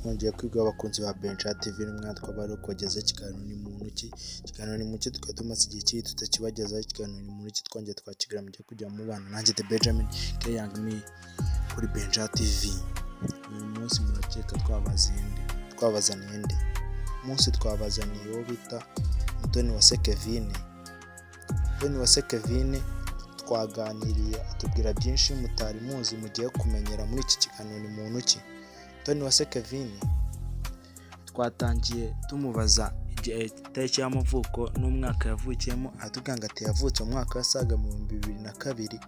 Mwongeye kwiga abakunzi ba Benja TV n'umwana twaba kubagezaho ikiganiro ni muntu ki. Ikiganiro ni muntu ki tukaba tumaze igihe kinini tutakibagezaho. Ikiganiro ni muntu ki twongeye twakigura, mugiye kujya mubana nanjye The Benjamin Young Me kuri Benja TV. Uyu munsi murakeka twabazaniye nde? Umunsi twabazaniye uwo bita Umutoniwase Kevine. Umutoniwase Kevine twaganiriye, atubwira byinshi mutari muzi mugiye kumenyera muri iki kiganiro ni muntu ki. Umutoniwase Kevine twatangiye tumubaza igihe, itariki y'amavuko n'umwaka yavukiyemo, aratubwira ngo ati yavutse mu mwaka wasaga mu 2002,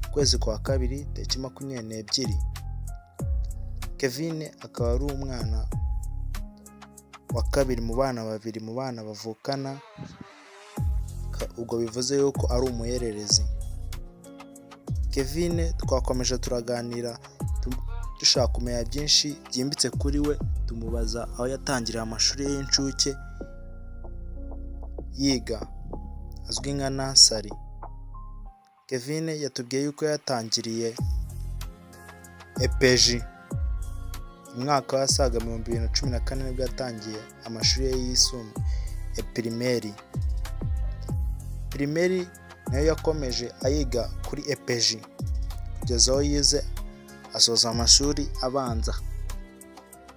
ukwezi kwa kabiri, tariki 22. Kevine akaba ari umwana wa kabiri mu bana babiri mu bana bavukana, ubwo bivuze yuko ari umuhererezi. Kevine twakomeje turaganira dushaka kumenya byinshi byimbitse kuri we, tumubaza aho yatangiriye amashuri ye y'incuke yiga, azwi nka nursery. Kevine yatubwiye yuko yatangiriye EPG umwaka wasaga mu 2014, nibwo yatangiye amashuri ye yisumbuye primaire. Primaire nayo yakomeje ayiga kuri EPG kugeza aho yize asoza amashuri abanza.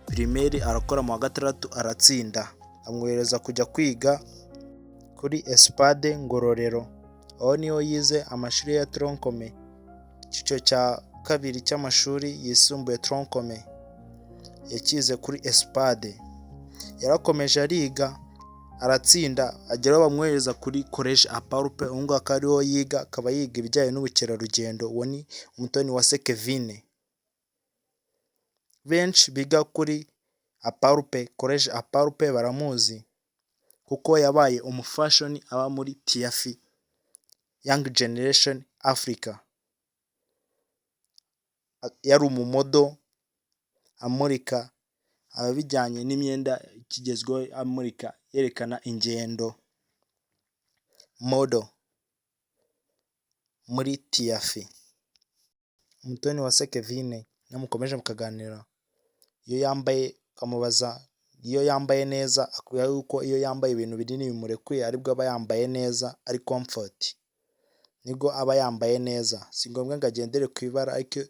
Primaire arakora mu wa gatandatu aratsinda, amwohereza kujya kwiga kuri ESPADE Ngororero, aho niho yize amashuri ya tronc commun, icyiciro cya kabiri cy'amashuri yisumbuye tronc commun yakize kuri ESPADE. Yarakomeje ariga aratsinda, agera aho bamwohereza kuri Collège APALPE, ubu ngubu akaba ariho yiga, akaba yiga ibijyanye n'ubukerarugendo. Uwo ni Umutoniwase Kevine. Benshi biga kuri APALPE, Collège APALPE, baramuzi kuko yabaye umufashion aba muri TIAFI Young Generation Africa, yari umumodel amurika abijyanye n'imyenda ikigezweho, amurika yerekana ingendo, model muri TIAFI. Umutoniwase Kevine iyo mukomeje mukaganira, iyo yambaye ukamubaza iyo yambaye neza, akubwira yuko iyo yambaye ibintu binini bimurekuye aribwo aba yambaye neza, ari comfort, nibwo aba yambaye neza. Si ngombwa ngo agendere ku ibara, ariko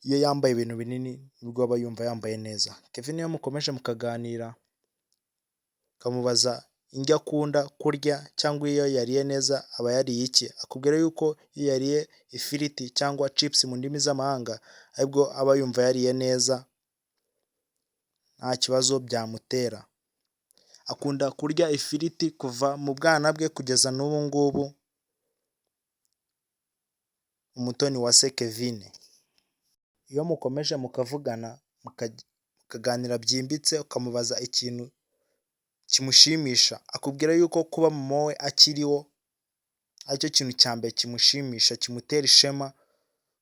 iyo yambaye ibintu binini nibwo aba yumva yambaye neza. Kevine iyo mukomeje mukaganira, ukamubaza indyo akunda kurya cyangwa iyo yariye neza aba yariye iki, akubwira yuko iyo yariye ifiriti cyangwa chips mu ndimi z'amahanga aribwo aba yumva yariye neza, nta kibazo byamutera. Akunda kurya ifiriti kuva mu bwana bwe kugeza n'ubu ngubu. Umutoniwase Kevine iyo mukomeje mukavugana, mukaganira byimbitse, ukamubaza ikintu kimushimisha, akubwira yuko kuba mama we akiriho aricyo kintu cya mbere kimushimisha, kimutera ishema,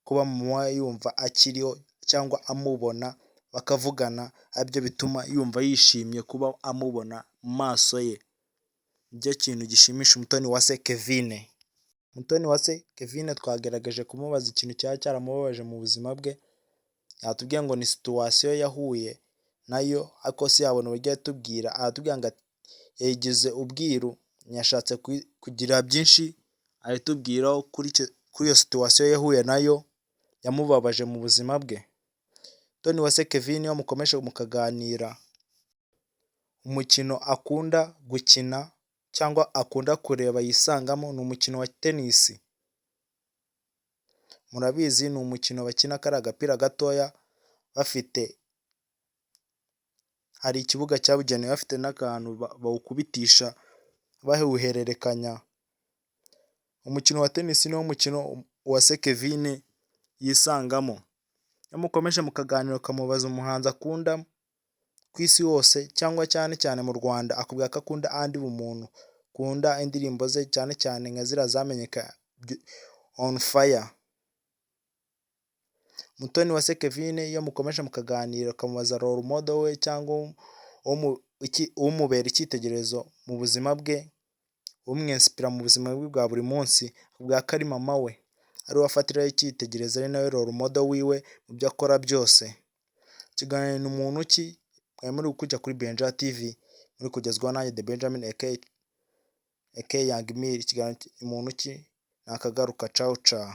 kuba mama we yumva akiriho cyangwa amubona bakavugana aribyo bituma yumva yishimye, kuba amubona mu maso ye nicyo kintu gishimisha Umutoniwase Kevine. Umutoniwase Kevine twagerageje kumubaza ikintu cyaba cyaramubabaje mu buzima bwe, yatubwiye ngo ni situation yahuye nayo, ariko siyabona uburyo ayitubwira, aratubwira ngo yayigize ubwiru, ntiyashatse kugira byinshi ayitubwiraho kuri iyo situation yahuye nayo yamubabaje mu buzima bwe. Umutoniwase Kevine iyo mukomeje mukaganira, umukino akunda gukina cyangwa akunda kureba yisangamo ni umukino wa tenisi. Murabizi ni umukino bakina kariya gapira gatoya, bafite hari ikibuga cyabugenewe, bafite n'akantu bawukubitisha bawuhererekanya. Umukino wa tenisi niwo mukino Uwase Kevine yisangamo. Iyo mukomeje mukaganira, ukamubaza umuhanzi akunda ku isi hose cyangwa cyane cyane mu Rwanda, akubwira ko akunda Andy Bumuntu, akunda indirimbo ze cyane cyane nka ziriya zamenyekanye On Fire. Umutoniwase Kevine iyo mukomeje mukaganira, ukamubaza role model we cyangwa umubera icyitegererezo mu buzima bwe, umwensipira mu buzima bwe bwa buri munsi, akubwira ko ari mama we, ariwe afatiraho icyitegererezo, ari nawe role model wiwe mu byo akora byose. Ikiganiro ni muntu ki, mwari muri kujya kuri Benja TV, muri kugezwaho nanjye The Benjamin aka Young Mill. Ikiganiro ni muntu ki, nakagaruka. Cawu cawu.